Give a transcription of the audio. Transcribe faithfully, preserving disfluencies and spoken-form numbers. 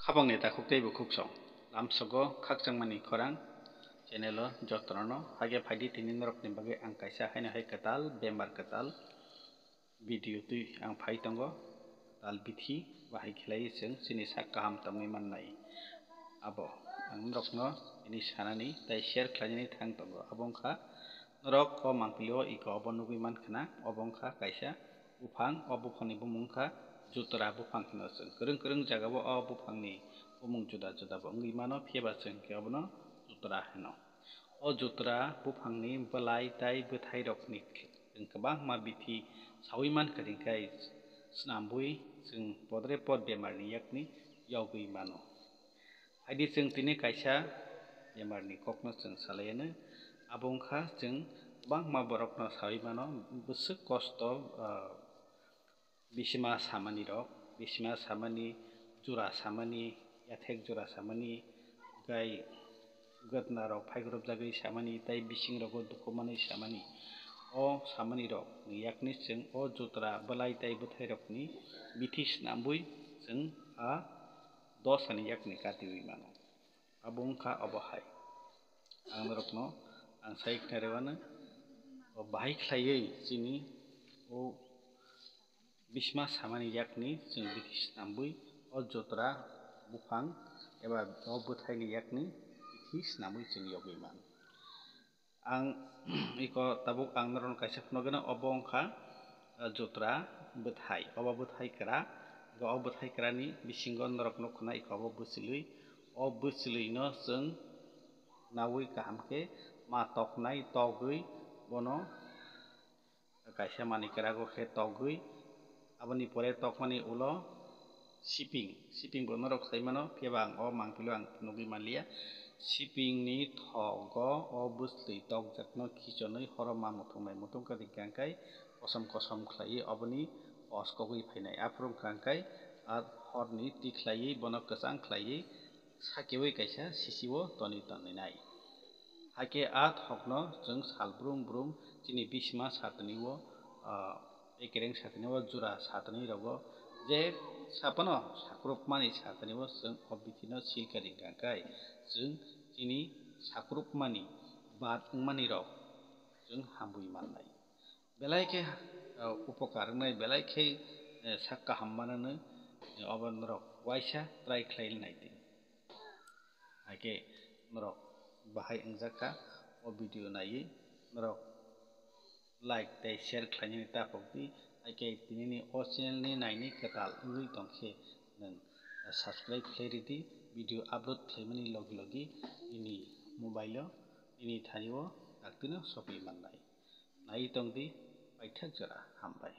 Khapangni takhuk tei bukhuk song, lamsogo khakchangmani khorang channel o jotono no hage phaidi tini norokni bagwi ang kaisa haino hai kwtal bemar kwtal video twi ang phai tongo, kwtal bithi bahai khlai chwng chini sak kaham tongwi mannai. Abo ang norokno tini sanani tei share khlainani thang tongo, abo wngkha norok o mangpili o iko obo nugwi mankha na, obo wngkha kaisa buphang, o buphangni bumung wngkha jutra buphang hino chwng. Kwrwng kwrwng jagao o buphangni bumung juda juda bo wngwi mano, phiya ba chwng khe obono jutra hino. O jutra buphangni bwlai tai bwthairokni chwng kwbangma bithi saui mankha, hwnkhe snambui chwng podre pod bemarni yakni yogwi mano. Haidi chwng tini kaisa bemarni kokno chwng salaianw, abo wngkha chwng kwbangma borokno saui mano, bwswk kosto, ah, bisima samani rok, bisima samani, jura samani, yathek jura samani, gai gotna rok phaikrupjagwi samani, tei bising rogo dukhu manwi samani. O samani rok yakni chwng o jutra bwlai tei bwthairokni bithi snambui chwng a dosani yakni katiwi mano. Abo wngkha obo hai. Ang norokno ang sai khna rwano, o bahai khlaiwi chini o bisma samani yakni chwng bithi snambui o jutra buphang eba o bwthaini yakni bithi snambui chwng yogwi man. Ang iko tabuk ang norokno kaisa phunugino, obo wngkha, ah, jutra bwthai, obo bwthai kwra, o bwthai kwrani bisingo norok nukho na iko obo bwchwlwi, o bwchwlwino chwng naui kaham khe ma toknai, togwi bono kaisa manwi kwrago khe togwi, aboni pore tokmani ulo siping, siping bo norok sai mano, phiya ba ang o mangpili o ang nugwi manliya. Sipingni thogo o bwchwlwi tokjakno khichonwi horo ma muthung bai muthung kwrwi kangkhai kosom kosom khlaiwi oboni os kogwi phainai. Aphuru kangkhai a horni tikhlaiwi bono kwchang khlaiwi sakeui kaisa sisio tonwi tonwi nai. Hakhe a thokno chwng sal brum brum chini bisima satni o, ah, bekereng satni o, jura satni rogo je saphano sakrupmani satni o chwng o bithino silkari kangkhai chwng chini sakrupmani bad wngmani rok chwng hamwi mannai. Belai khe, ah, upokar wngnai, belai khe, eh, sak kaham mananw, eh, obo norok waisa try khlai nai di. Hakhe norok bahai wngjakha o video naiwi, norok like tei share khlainani ta phok di. Hakhe tinini o channel ni naini kwtal wngwi tongkhe nwng subscribe khlai ridi, video upload khlaimani logi logi nini mobile o, nini thani o daktino sopwi mannai. Naiwi tong di, paithak jora hambai.